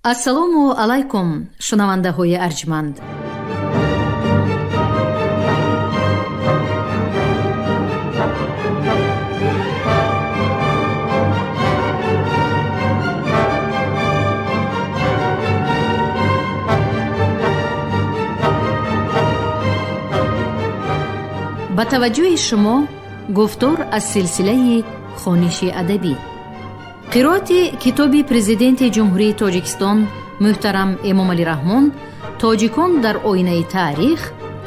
Ассалому алайкум, шунавандаҳои арҷманд. Ба таваҷҷӯҳи шумо гуфтор аз силсилаи хониши адабӣ, қироати китоби Президенти Ҷумҳурии Тоҷикистон муҳтарам Эмомалӣ Раҳмон «Тоҷикон дар оинаи таърих: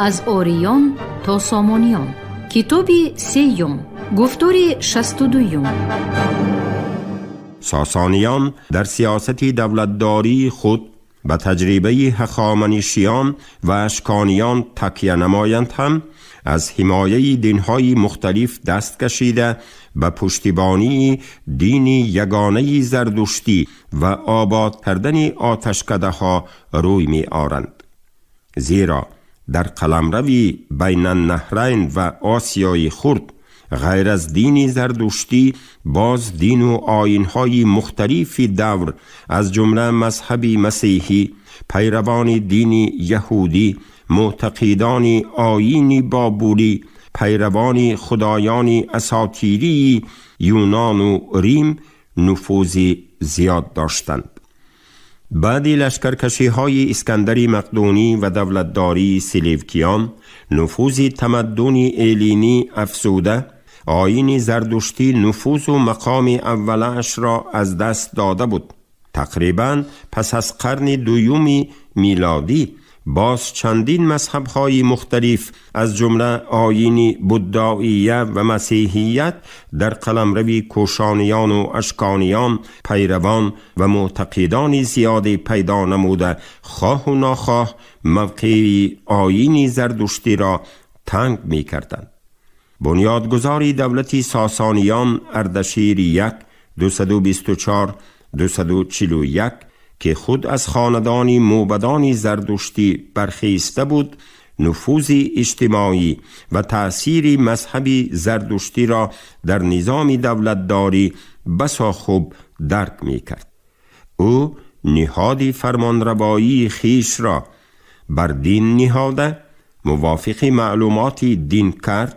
аз ориён то сомониён», китоби сеюм, гуфтори 62-юм. Сосониён дар сиёсати давлатдории худ ба таҷрибаи ҳахоманишиён ва ашкониён такя намоянд ҳам, аз ҳимояи динҳои мухталиф даст кашида, ба пуштибонии дини ягонаи зардуштӣ ва обод кардани оташкадаҳо рӯй меоранд. Зеро дар қаламрави Байнаннаҳрайн ва Осиёи Хурд ғайр аз дини зардуштӣ боз дину оинҳои мухталифи давр, аз ҷумла мазҳаби масеҳӣ, пайравони дини яҳудӣ, мӯътақидони оини бобулӣ, пайравони худоёни асотирии Юнону Рим нуфузи зиёд доштанд. Баъди лашкаркашиҳои Искандари Мақдунӣ ва давлатдории Селевкиён нуфузи тамаддуни эллинӣ афзуда, оини зардуштӣ нуфузу мақоми аввалаашро аз даст дода буд. Тақрибан пас аз қарни дуюми милодӣ боз чандин мазҳабҳои мухталиф, аз ҷумла оини буддоия ва масеҳият, дар қаламрави кӯшониёну ашкониён пайравон ва мӯътақидони зиёде пайдо намуда, хоҳу нохоҳ мавқеи оини зардуштиро танг мекарданд. Бунёдгузори давлати Сосониён Ардашири як, 224 241, ки худ аз хонадони мӯбадони зардуштӣ бархеста буд, нуфузи иҷтимоӣ ва таъсири мазҳаби зардуштиро дар низоми давлатдорӣ басо хуб дарк мекард. Ӯ ниҳоди фармонравоии хишро бар дин ниҳода, мувофиқи маълумоти дин кард,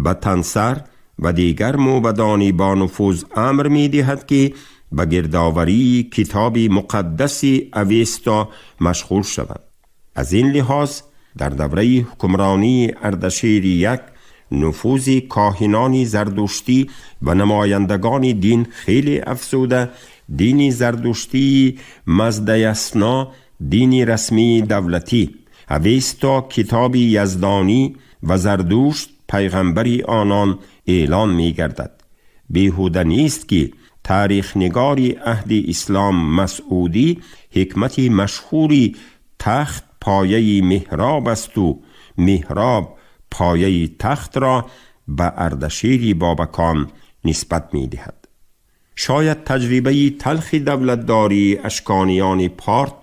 ба Тансар ва дигар мӯбадони бонуфуз амр медиҳад, ки ба гирдоварии китоби муқаддаси Авесто машғул шаванд. Аз ин лиҳоз дар давраи ҳукмронии Ардашири як нуфузи коҳинони зардуштӣ ва намояндагони дин хеле афзуда, дини зардуштии Маздаясна дини расмии давлатӣ, Авесто китоби яздонӣ ва Зардушт пайғамбари онон эълон мегардад. Беҳуда нест, ки таърихнигори аҳди ислом Масъудӣ ҳикмати машҳури «тахт пояи меҳроб асту меҳроб пояи тахт»-ро ба Ардашири Бобакон нисбат медиҳад. Шояд таҷрибаи талхи давлатдории ашкониёни Порт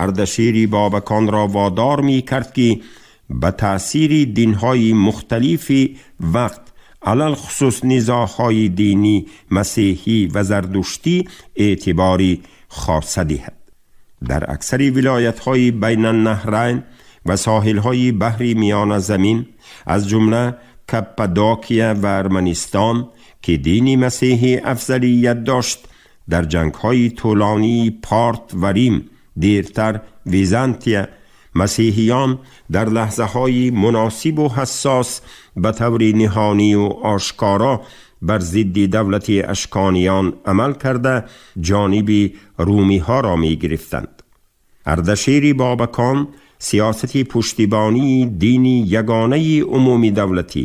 Ардашири Бобаконро водор мекард, ки ба таъсири динҳои мухталифи вақт, алалхусус низоъҳои динӣ масеҳӣ ва зардуштӣ, эътибори хоса диҳад. Дар аксари вилоятҳои Байнаннаҳрайн ва соҳилҳои баҳри Миёназамин, аз ҷумла Каппадокия ва Арманистон, ки дини масеҳӣ афзалият дошт, дар ҷангҳои тӯлонии Порт ва Рим, дертар Византия, масеҳиён дар лаҳзаҳои муносибу ҳассос ба таври ниҳонию ошкоро бар зидди давлати ашкониён амал карда, ҷониби румиҳоро мегирифтанд. Ардашири Бобакон сиёсати пуштибонии дини ягонаи умуми давлатӣ,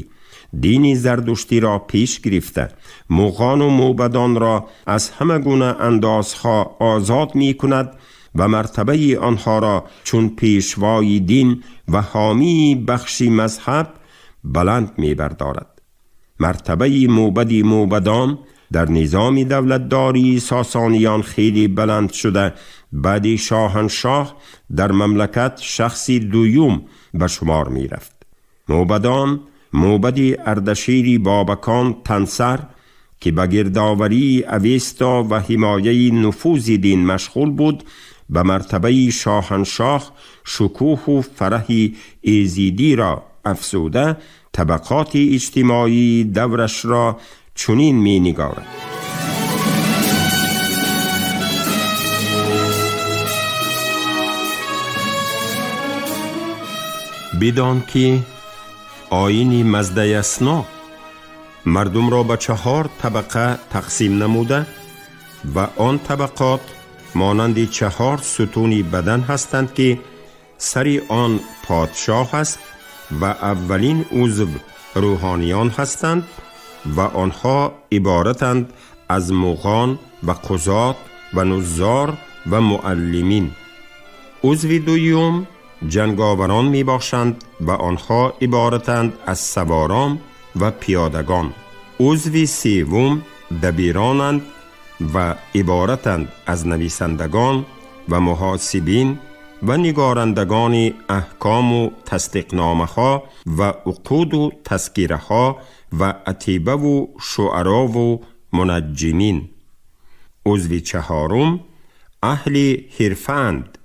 дини зардуштиро пеш гирифта, муғону мӯбадонро аз ҳама гуна андозҳо озод мекунад ва мартабаи онҳоро чун пешвои дин ва ҳомии бахши мазҳаб баланд мебардорад. Мартабаи мӯбади мӯбадон дар низоми давлатдории сосониён хеле баланд шуда, баъди шоҳаншоҳ дар мамлакат шахси дуюм ба шумор мерафт. Мӯбадон мӯбади Ардашири Бобакон Тансар, ки ба гирдоварии Авесто ва ҳимояи нуфузи дин машғул буд, به مرتبه شاهنشاه شکوه و فرح ایزیدی را افزوده، طبقات اجتماعی دورش را چنین می نگارد: بدان که آیین مزدیسنا مردم را به 4 طبقه تقسیم نموده و آن طبقات مانند 4 ستون بدن هستند که سر آن پادشاه است و اولین عضو روحانیان هستند و آنها عبارتند از مغان و قضات و نظار و معلمین. عضو دوم جنگاوران می باشند و آنها عبارتند از سواران و پیادگان. عضو سوم دبیرانند و عبارتند از نویسندگان و محاسبین و نگارندگان احکام و تصدیقنامه ها و عقود و تذکیره ها و عتیبه و شعرا و منجمین. عضو چهارم اهل حرفند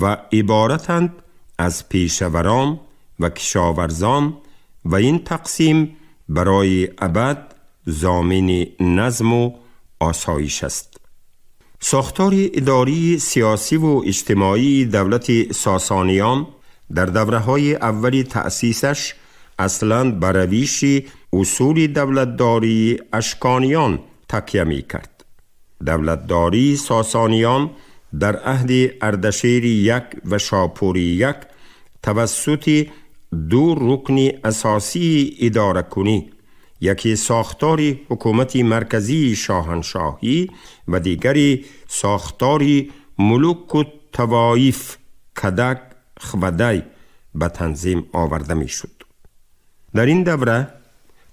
و عبارتند از پیشوران و کشاورزان و این تقسیم برای ابد ضامن نظم و آسایش است. ساختار اداری، سیاسی و اجتماعی دولت ساسانیان در دوره‌های اول تأسیسش اصلاً بر روش اصول دولتداری اشکانیان تکیه می‌کرد. دولتداری ساسانیان در عهد اردشیر یک و شاپور یک توسط دو رکن اساسی اداره کنی، یکی ساختار حکومت مرکزی شاهنشاهی و دیگری ساختار ملوک و توایف کدک خودی به تنظیم آورده می شد. در این دوره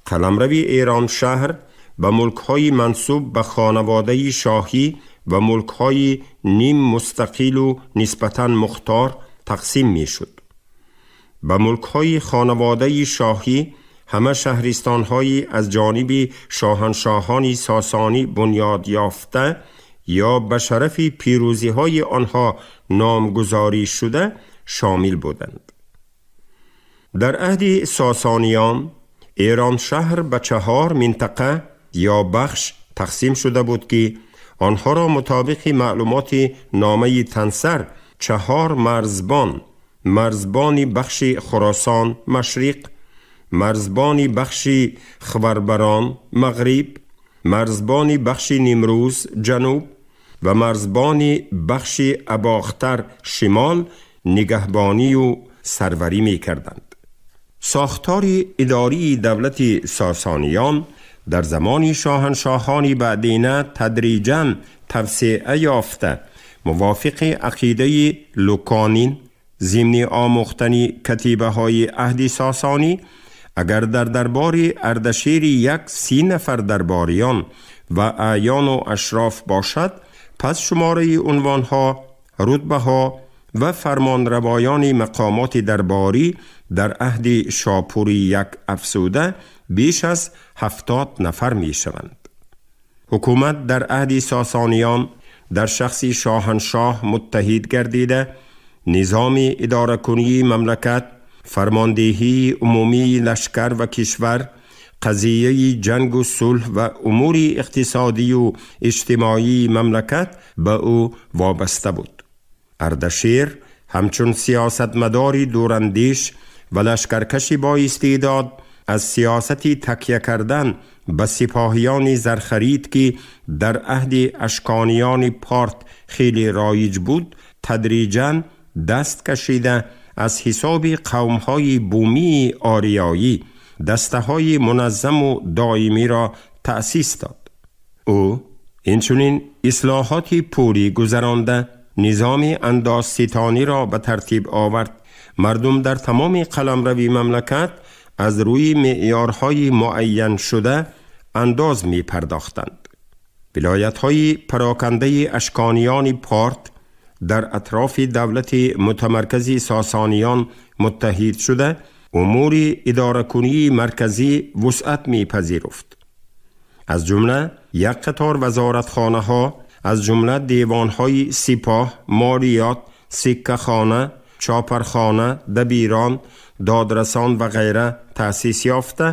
قلمرو ایران شهر به ملک‌های منسوب به خانواده شاهی و ملک‌های نیم مستقل و نسبتاً مختار تقسیم می شد. به ملک‌های خانواده شاهی همه شهرستان‌هایی از جانب شاهنشاهان ساسانی بنیاد یافته یا به شرف پیروزی‌های آنها نامگذاری شده شامل بودند. در عهد ساسانیان ایران شهر به 4 منطقه یا بخش تقسیم شده بود که آنها را مطابق معلومات نامه تنسر 4 مرزبان، مرزبان بخش خراسان مشرق، مرزبان بخش خوربران مغرب، مرزبان بخش نیمروز جنوب و مرزبان بخش اباختر شمال نگهبانی و سروری می کردند. ساختار اداری دولت ساسانیان در زمان شاهنشاهان بعدینه تدریجاً توسعه یافته موافق عقیده لوکانین ضمن آموختن کتیبه های عهد ساسانی، اگر در دربار اردشیر 30 نفر درباریان و اعیان و اشراف باشد، پس شماره عنوانها، رتبه ها و فرمانروایان مقامات درباری در عهد شاپوری 1 افزوده بیش از 70 نفر می شوند. حکومت در عهد ساسانیان در شخص شاهنشاه متحد گردیده، نظام اداره کنی مملکت، فرماندهی عمومی لشکر و کشور، قضیه جنگ و صلح و امور اقتصادی و اجتماعی مملکت به او وابسته بود. اردشیر همچون سیاستمداری دوراندیش و لشکرکشی با استعداد از سیاستی تکیه کردن به سپاهیان زرخرید که در عهد اشکانیان پارت خیلی رایج بود، تدریجاً دست کشیده از حساب قوم‌های بومی آریایی دسته‌های منظم و دائمی را تأسیس داد. او اینچنین اصلاحات پولی گذرانده، نظام انداز ستانی را به ترتیب آورد. مردم در تمام قلمرو مملکت از روی معیارهای معین شده انداز می پرداختند. ولایت‌های پراکنده اشکانیان پارت در اطراف دولت متمرکز ساسانیان متحد شده، امور اداره‌کنی مرکزی وسعت می‌پذیرفت. از جمله یک قطار وزارتخانه‌ها аз ҷумла девонҳои сипоҳ, молиёт, сиккахона, чопархона, дабирон, додрасон ва ғайра таъсис ёфта,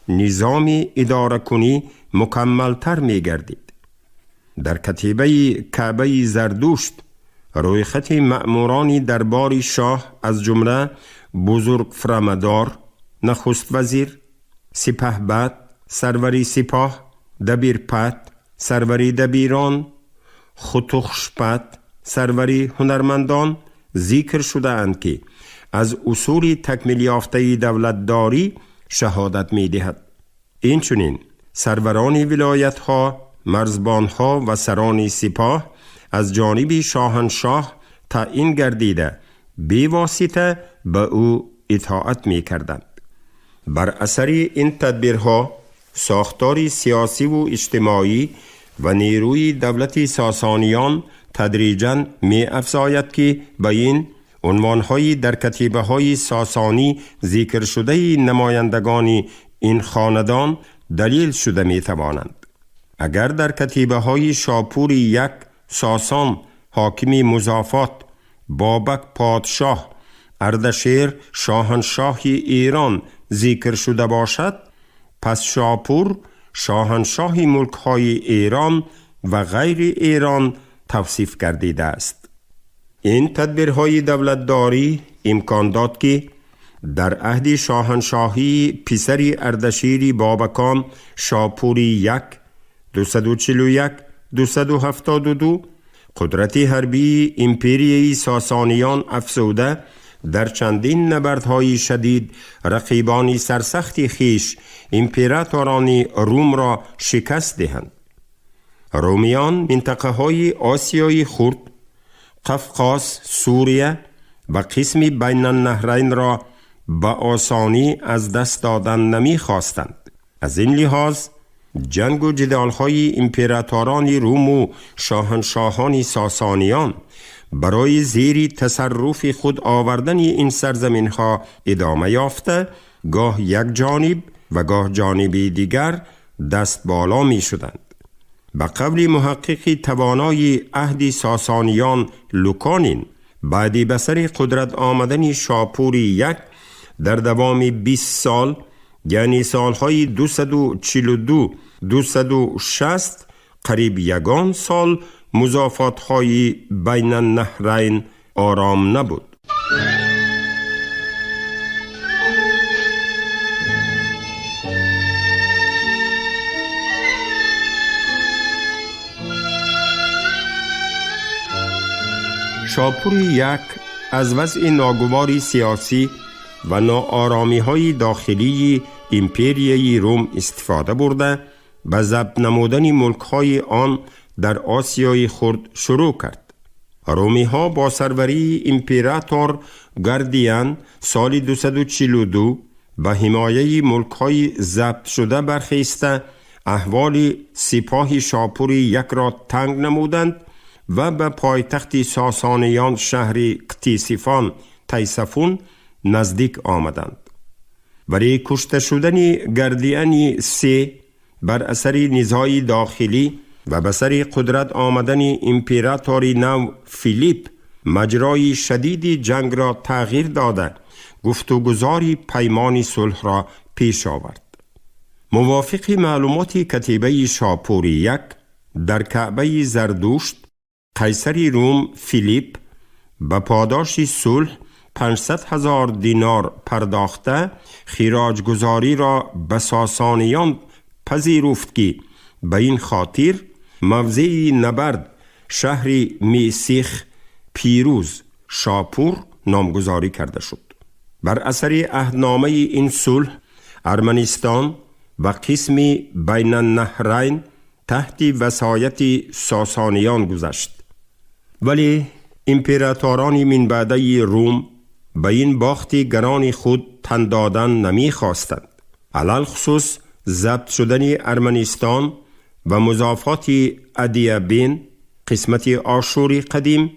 низоми идоракунӣ мукаммалтар мегардид. Дар катибаи Каъбаи Зардушт рӯйхати маъмурони дарбори шоҳ, аз ҷумла бузургфрамадор, нахуствазир, сипаҳбад, сарвари сипоҳ, дабирпат, сарвари дабирон, хутухшпат, сарвари ҳунармандон зикр шудаанд, ки аз усули такмилёфтаи давлатдорӣ шаҳодат медиҳад. Инчунин сарварони вилоятҳо, марзбонҳо ва сарони сипоҳ аз ҷониби шоҳаншоҳ таъин гардида, бевосита ба ӯ итоат мекарданд. Бар асари ин тадбирҳо сохтори сиёсиву иҷтимоӣ ва нерӯи давлати сосониён тадриҷан меафзояд, ки ба ин унвонҳои дар катибаҳои сосонӣ зикршудаи намояндагони ин хонадон далил шуда метавонанд. Агар дар катибаҳои Шопури як Сосон, ҳокими музофот, Бобак подшоҳ, Ардашер шоҳаншоҳи Эрон зикр шуда бошад, пас Шопур шоҳаншоҳи мулкҳои Эрон ва ғайри Эрон тавсиф гардидааст. Ин тадбирҳои давлатдорӣ имкон дод, ки дар аҳди шоҳаншоҳии писари Ардашири Бобакон Шопури як 241 272 қудрати ҳарбии империяи сосониён афзуда, дар чандин набардҳои шадид рақибони сарсахти хиш, императорони Румро шикаст диҳанд. Румиён минтақаҳои Осиёи Хурд, Қафқоз, Сурия ва қисми Байналнаҳрайнро ба осонӣ аз даст додан намехостанд. Аз ин лиҳоз ҷангу ҷидолҳои императорони Руму шоҳаншоҳони сосониён барои зери тасарруфи худ овардани ин сарзаминҳо идома ёфта, гоҳ як ҷониб ва гоҳ ҷониби дигар даст боло мешуданд. Ба қавли муҳаққиқи тавонои аҳди сосониён Луконин, баъди ба сари қудрат омадани Шопури як дар давоми 20 сол, яъне солҳои 242 260, қариб ягон сол музофотҳои Байналнаҳрайн ором набуд. Шопури як аз вазъи ногувори сиёсӣ ва нооромиҳои дохилии империяи Рум истифода бурда, ба забт намудани мулкҳои он дар Осиёи Хурд шурӯъ кард. Румиҳо бо сарварии император Гардиян соли 242 ба ҳимояи мулкҳои забтшуда бархеста, аҳволи сипоҳи Шопури якро танг намуданд ва ба пойтахти сосониён, шаҳри Ктисифон, Тайсафун, наздик омаданд. Вале кушта шудани Гардиани се бар асари низои дохилӣ ва ба сари қудрат омадани императори нав Филипп маҷрои шадиди ҷангро тағйир дода, гуфтугузори паймони сулҳро пеш овард. Мувофиқи маълумоти катибаи Шопури як дар Каъбаи Зардушт, қайсари Рум Филипп ба подоши сулҳ 500 ҳазор динор пардохта, хироҷгузориро ба сосониён пазируфт, ки ба ин хотир мавзеи набард, шаҳри Мисих, Пирӯз Шопур номгузорӣ карда шуд. Бар асари аҳдномаи ин сулҳ Арманистон ва қисми Байналнаҳрайн таҳти васояти сосониён гузашт. Вале императорони минбаъдаи Рум ба ин бохти гарони худ тан додан намехостанд. Алалхусус забт шудани Арманистон ва музофоти Адиабен, қисмати Ошури қадим,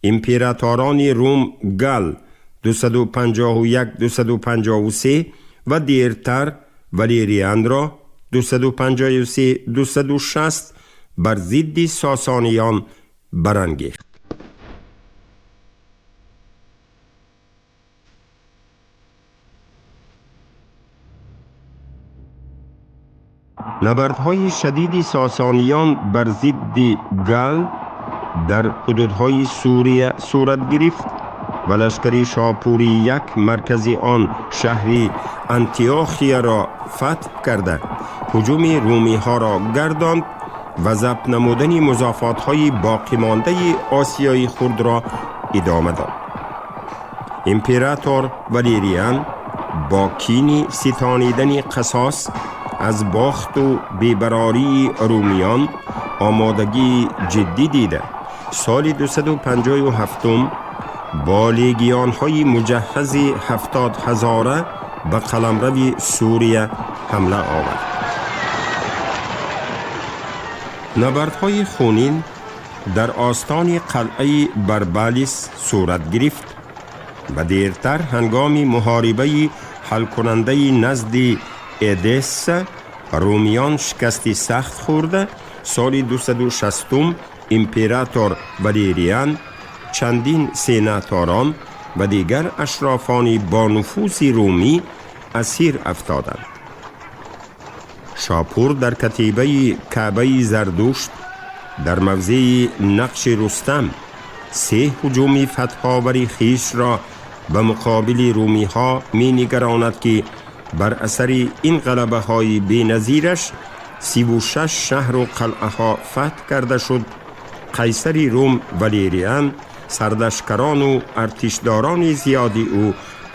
императорони Рум Гал 251 253 ва дертар Валерианро 253 260 бар зидди Сосониён барангехт. Набардҳои шадиди Сосониён бар зидди Гал дар ҳудудҳои Сурия сурат гирифт ва лашкари Шопури як маркази он шаҳри Антиохияро фатҳ карда, ҳуҷуми румиҳоро гардонд ва забт намудани музофотҳои боқимондаи Осиёи Хурдро идома дод. Император Валериан бо кини ситонидани қасос аз бохту бебарории румиён омодагии ҷиддӣ дида, соли 257 бо легионҳои муҷаҳҳази 70 ҳазора ба қаламрави Сурия ҳамла овард. Набардҳои хунин дар остони қалъаи Барбалис сурат гирифт ва дертар ҳангоми муҳорибаи ҳалкунандаи назди Эдесса румиён шикасти сахт хӯрда, соли 260 император Валериан, чандин сенаторон ва дигар ашрофони бонуфузи румӣ асир афтоданд. Шопур дар катибаи Каъбаи Зардушт дар мавзеи Нақши Рустам се ҳуҷуми фатҳовари хишро ба муқобили румиҳо менигаронад, ки бар асари ин ғалабаҳои беназираш 36 шаҳру қалъаҳо фатҳ карда шуд. Қайсари Рум Валериан, сарлашкарону артишдорони зиёди ӯ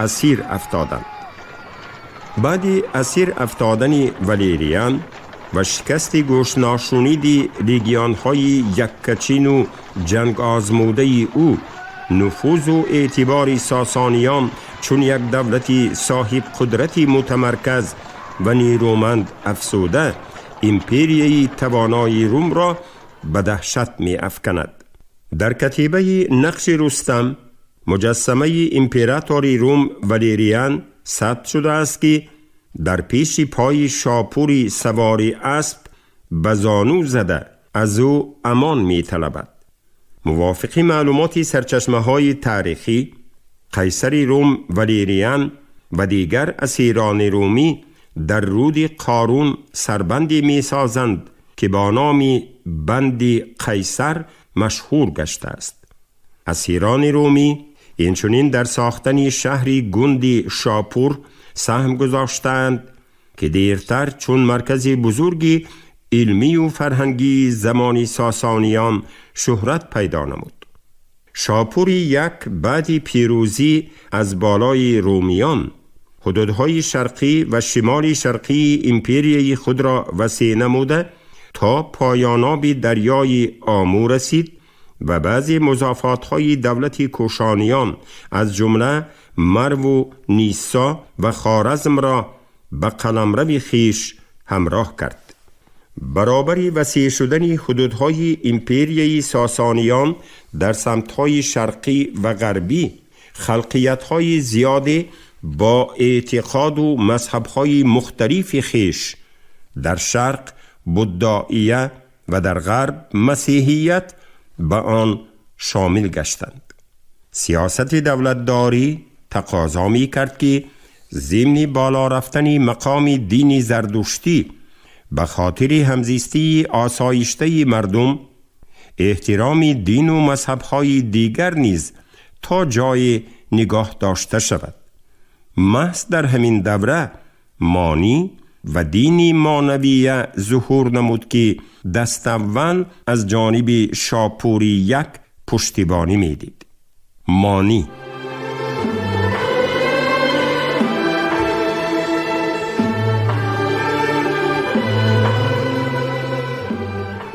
асир афтоданд. Баъди асир афтодани Валериан ва шикасти гӯшношуниди легионҳои яккачину ҷангозмудаи ӯ, нуфузу эътибори Сосониён чун як давлати соҳибқудрати мутамарказ ва нерӯманд афзуда, империяи тавонои Румро ба даҳшат меафканад. Дар катибаи Нақши Рустам муҷассамаи императори Рум Валериан сабт шудааст, ки дар пеши пои Шопури савори асп ба зону зада, аз ӯ амон металабад. Мувофиқи маълумоти сарчашмаҳои таърихӣ, қайсари Рум Валериан ва дигар асирони румӣ дар руди Қорун сарбанде месозанд, ки бо номи банди Қайсар машҳур гаштааст. Асирони румӣ инчунин дар сохтани шаҳри Гунди Шопур саҳм гузоштаанд, ки дертар чун маркази бузурги илмию фарҳангии замони Сосониён шӯҳрат пайдо намуд. Шопури як баъди пирӯзӣ аз болои румиён ҳудудҳои шарқӣ ва шимоли шарқии империяи худро васеъ намуда, то поёноби дарёи Омӯ расид ва баъзе музофотҳои давлати Кушониён, аз ҷумла Марву Нисо ва Хоразмро ба қаламрави хиш ҳамроҳ кард. Баробари васеъ шудани ҳудудҳои империяи Сосониён дар самтҳои шарқӣ ва ғарбӣ, халқиятҳои зиёде бо эътиқоду мазҳабҳои мухталифи хеш, дар шарқ буддоия ва дар ғарб масеҳият, ба он шомил гаштанд. Сиёсати давлатдорӣ тақозо мекард, ки зимни боло рафтани мақоми дини зардуштӣ, ба хотири ҳамзистии осоиштаи мардум, эҳтироми дину мазҳабҳои дигар низ то ҷое нигоҳ дошта шавад. Маҳз дар ҳамин давра Монӣ ва дини монавия зуҳур намуд, ки даставвал аз ҷониби Шопури як пуштибонӣ медид. Монӣ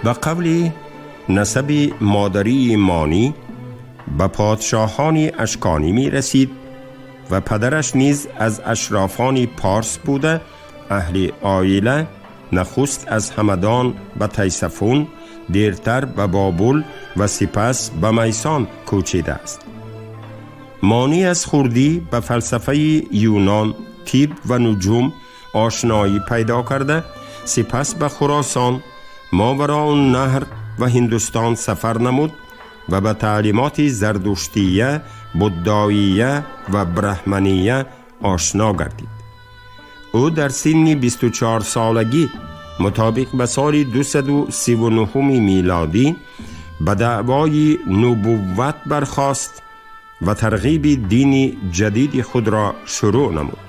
ба қавли насаби модарии Монӣ ба подшоҳони Ашконӣ мерасид ва падараш низ аз ашрофони порс буда, аҳли оила нахуст аз Ҳамадон ба Тайсафун, дертар ба Бобул ва сипас ба Майсон кӯчидааст. Монӣ аз хурдӣ ба фалсафаи Юнон, тиб ва нуҷум ошноӣ пайдо карда, сипас ба Хуросон, Мовароуннаҳр ва Ҳиндустон сафар намуд ва ба таълимоти зардуштия, буддоия ва брахмания ошно гардид. Ӯ дар синни 24 солагӣ мутобиқ ба соли 239 милодӣ ба даъвои нубувват бархост ва тарғиби дини ҷадиди худро шурӯъ намуд.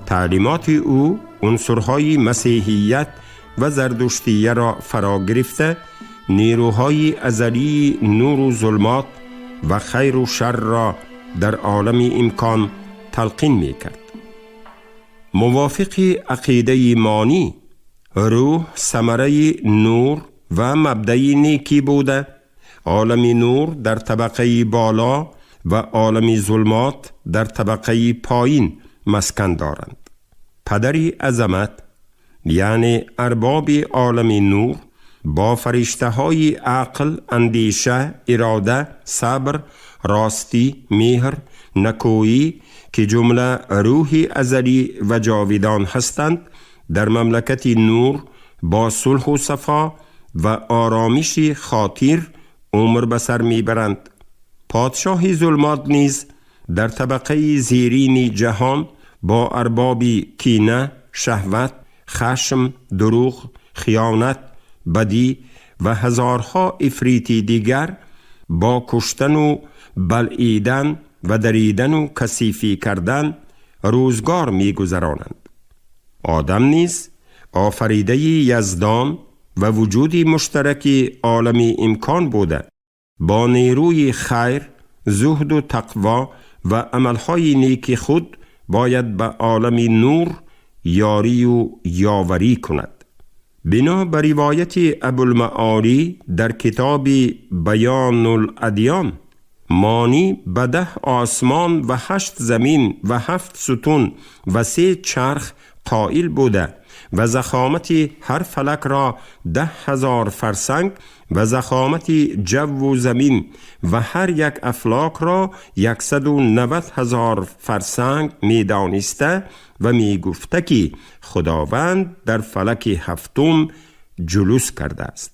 Таълимоти ӯ унсурҳои масеҳият ва зардуштияро фаро гирифта, нерӯҳои азалии нуру зулмот ва хайру шарро дар олами имкон талқин мекард. Мувофиқи ақидаи Монӣ, рӯҳ самараи нур ва мабдаи некӣ буда, олами нур дар табақаи боло ва олами зулмот дар табақаи поин маскан доранд. Падари азамат, яъне арбоби олами нур, бо фариштаҳои ақл, андеша, ирода, сабр, ростӣ, меҳр, накӯӣ, ки ҷумла рӯҳи азалӣ ва ҷовидон ҳастанд, дар мамлакати нур бо сулҳу сафо ва оромиши хотир умр ба сар мебаранд. Подшоҳи зулмот низ дар табақаи зерини ҷаҳон бо арбоби кина, шаҳват, хашм, дурӯғ, хиёнат, бадӣ ва ҳазорҳо ифрити дигар бо куштану балъидан ва даридану касифӣ кардан рӯзгор мегузаронанд. Одам низ офаридаи Яздон ва вуҷуди муштараки олами имкон буда, бо нерӯи хайр, зуҳду тақво ва амалҳои неки худ бояд ба олами нур ёрию ёварӣ кунад. Бино ба ривояти Абулмаолӣ дар китоби Баёнуладён, Монӣ ба 10 осмон ва ҳашт замин ва ҳафт сутун ва се чарх қоил буда ва захомати ҳар фалакро 10 000 фарсанг ва захомати ҷавву замин ва ҳар як афлокро 190 000 фарсанг медониста ва мегуфта, ки Худованд дар фалаки ҳафтум ҷулус кардааст.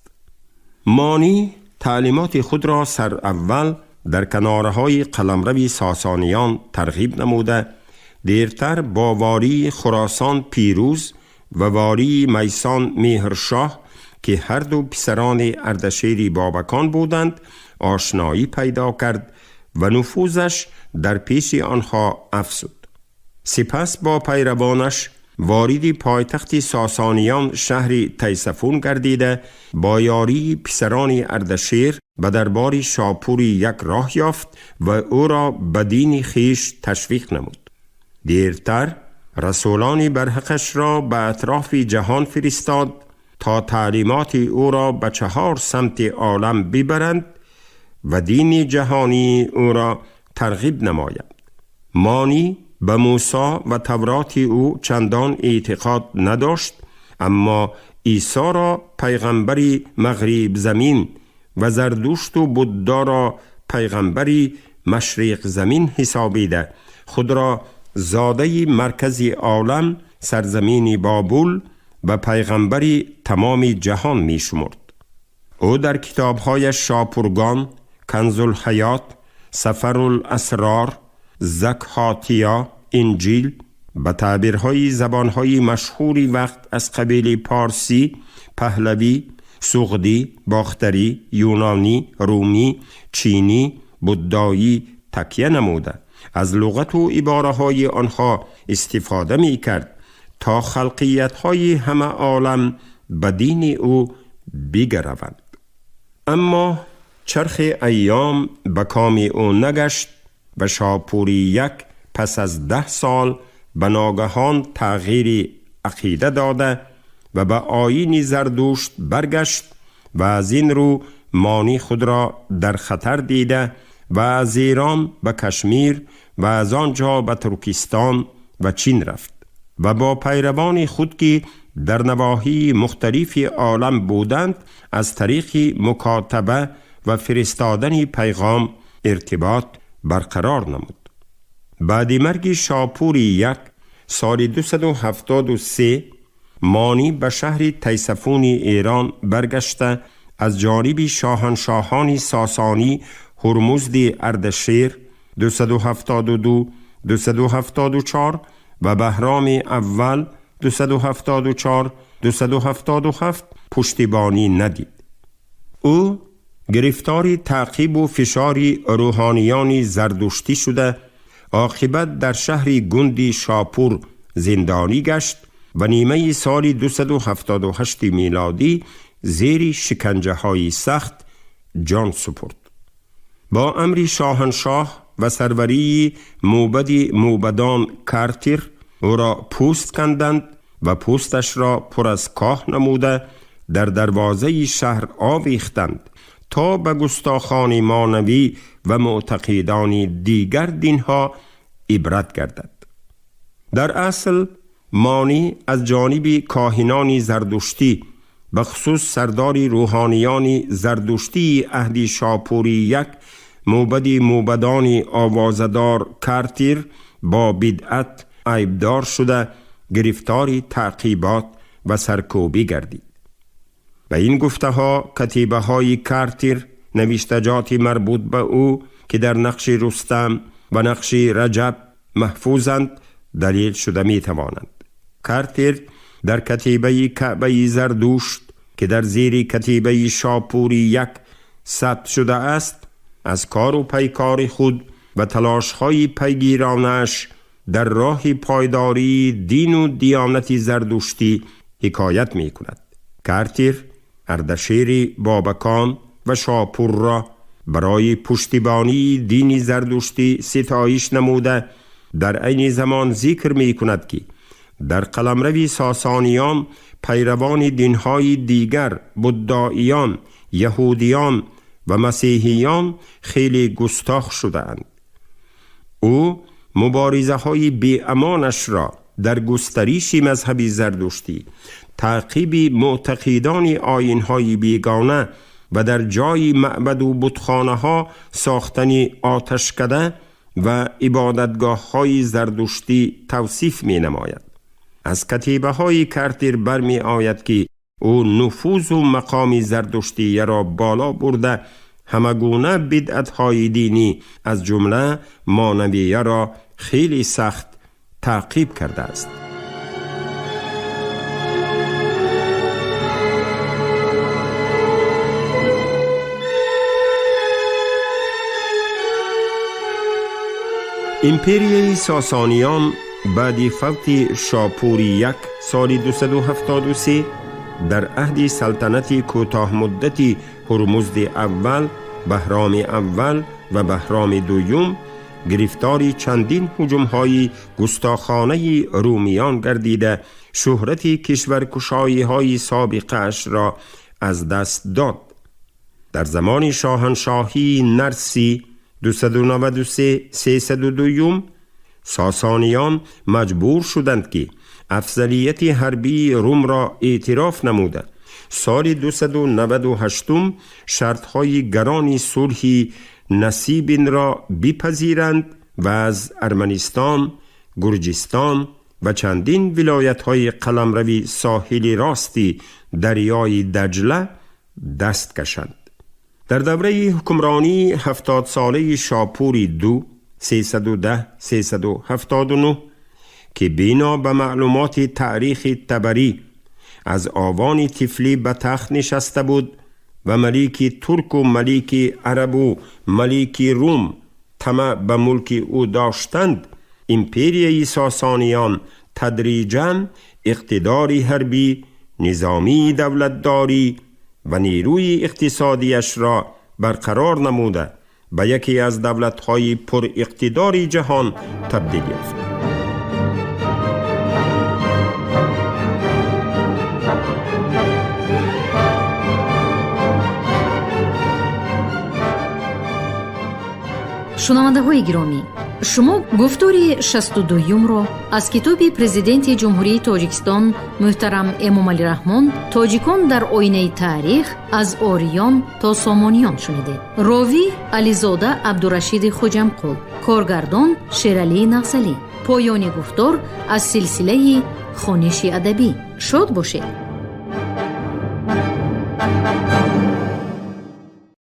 Монӣ таълимоти худро сараввал дар канораҳои қаламрави Сосониён тарғиб намуда, дертар бо вории Хуросон Пирӯз ва вории Майсон Меҳршоҳ, ки ҳарду писарони Ардашери Бобакон буданд, ошноӣ пайдо кард ва нуфузаш дар пеши онҳо афзуд. Сипас бо пайравонаш вориди пойтахти Сосониён, шаҳри Тайсафун гардида, бо ёрии писарони Ардашер ба дарбори Шопури Як роҳ ёфт ва ӯро ба дини хеш ташвиқ намуд. Дертар расулони барҳақашро ба атрофи ҷаҳон фиристод, то таълимоти ӯро ба чаҳор самти олам бибаранд ва дини ҷаҳонии ӯро тарғиб намоянд. Монӣ ба Мусо ва Тавроти ӯ чандон эътиқод надошт, аммо Исоро пайғамбари мағрибзамин ва Зардушту Буддоро пайғамбари машриқзамин ҳисобида, худро зодаи маркази олам, сарзамини Бобул, ва пайғамбари тамоми ҷаҳон мешумурд. Ӯ дар китобҳояш Шопургон, Канзулҳаёт, Сафаруласрор, Закҳотия, Инҷил ба таъбирҳои забонҳои машҳури вақт аз қабили порсӣ, паҳлавӣ, суғдӣ, бохтарӣ, юнонӣ, румӣ, чинӣ, буддоӣ такя намуда, аз луғату ибораҳои онҳо истифода мекард, то халқиятҳои ҳама олам ба дини ӯ бигараванд. Аммо чархи айём ба коми ӯ нагашт ва Шопури Як пас аз 10 сол ба ногаҳон тағйири ақида дода ва ба оини Зардушт баргашт ва аз ин рӯ Монӣ худро дар хатар дида ва аз Эрон ба Кашмир ва аз он ҷо ба Туркистон ва Чин рафт ва бо пайравони худ, ки дар навоҳии мухталифи олам буданд, аз тариқи мукотаба ва фиристодани пайғом иртибот барқарор намуд. Баъди марги Шопури Як соли 273 مانی به شهر تیسفون ایران برگشته از جانب شاهنشاهان ساسانی هرمزد اردشیر 272 274 و بهرام اول 274 277 پشتیبانی ندید. او گرفتار تعقیب و فشار روحانیان زردشتی شده، عاقبت در شهر گندی شاپور زندانی گشت و نیمه سال 278 میلادی زیر شکنجه های سخت جان سپرد. با امر شاهنشاه و سروری موبد موبدان کارتیر او را پوست کندند و پوستش را پر از کاه نموده در دروازه شهر آویختند تا به گستاخان مانوی و معتقدان دیگر دینها عبرت گردد. در اصل مانی از جانب کاهنان زردشتی، به خصوص سردار روحانیان زردشتی عهد شاپوری یک، موبد موبدان آوازدار کارتیر با بدعت عیبدار شده گرفتار تعقیبات و سرکوبی گردید. به این گفته ها کتیبه های کارتیر، نوشتجات مربوط به او که در نقش رستم و نقش رجب محفوظند دلیل شده می توانند. کارتیر در کتیبه کعبه زردشت که در زیر کتیبه شاپوری یک ثبت شده است، از کار و پیکار خود و تلاش های پیگیرانش در راه پایداری دین و دیانت زردشتی حکایت می کند. کارتیر اردشیر بابکان و شاپور را برای پشتیبانی دین زردشتی ستایش نموده، در عین زمان ذکر می کند که در قلمرو ساسانیان پیروان دینهای دیگر، بودائیان، یهودیان و مسیحیان خیلی گستاخ شده‌اند. او مبارزه های بی امانش را در گسترش مذهبی زردشتی، تعقیب معتقدان آیین‌های بیگانه و در جای معبد و بتخانه ها ساختن آتشکده و عبادتگاه های زردشتی توصیف می نماید. از کتیبه های کارتیر برمی آید که او نفوذ و مقام زردشتی را بالا برده، همگونه بدعت های دینی از جمله مانویه را خیلی سخت تعقیب کرده است. امپریای ساسانیان بعد فوت شاپور یک سال 273 در عهد سلطنت کوتاه مدت هرمزد اول، بهرام اول و بهرام دوم گرفتار چندین هجوم‌های گستاخانه رومیان گردیده، شهرت کشورکشایی‌های سابقه‌اش را از دست داد. در زمان شاهنشاهی نرسی 293 302 ساسانیان مجبور شدند که افضلیت حربی روم را اعتراف نموده، سال 298 شرطهای گران صلح نصیبین را بپذیرند و از ارمنستان، گرجستان و چندین ولایت‌های قلمروی ساحل راستی دریای دجله دست کشند. در دوره حکمرانی 70 ساله شاپور دو 310 379 که بنا به معلومات تاریخ طبری از آوان طفلی به تخت نشسته بود و ملیک ترک و ملیک عرب و ملیک روم طمع به ملک او داشتند، امپریای ساسانیان تدریجاً اقتدار حربی، نظامی دولتداری و نیروی اقتصادیش را برقرار نموده به یکی از دولت‌های پر اقتدار جهان تبدیل یافت. Шунавандаҳои гиромӣ, шумо гуфтори 62-юмро аз китоби Президенти Ҷумҳурии Тоҷикистон муҳтарам Эмомалӣ Раҳмон «Тоҷикон дар оинаи таърих аз ориён то сомониён» шунидед. Ровӣ Ализода Абдурашиди Хуҷамқул, коргардон Шералии Нағзалӣ. Поёни гуфтор аз силсилаи Хониши адабӣ. Шод бошед.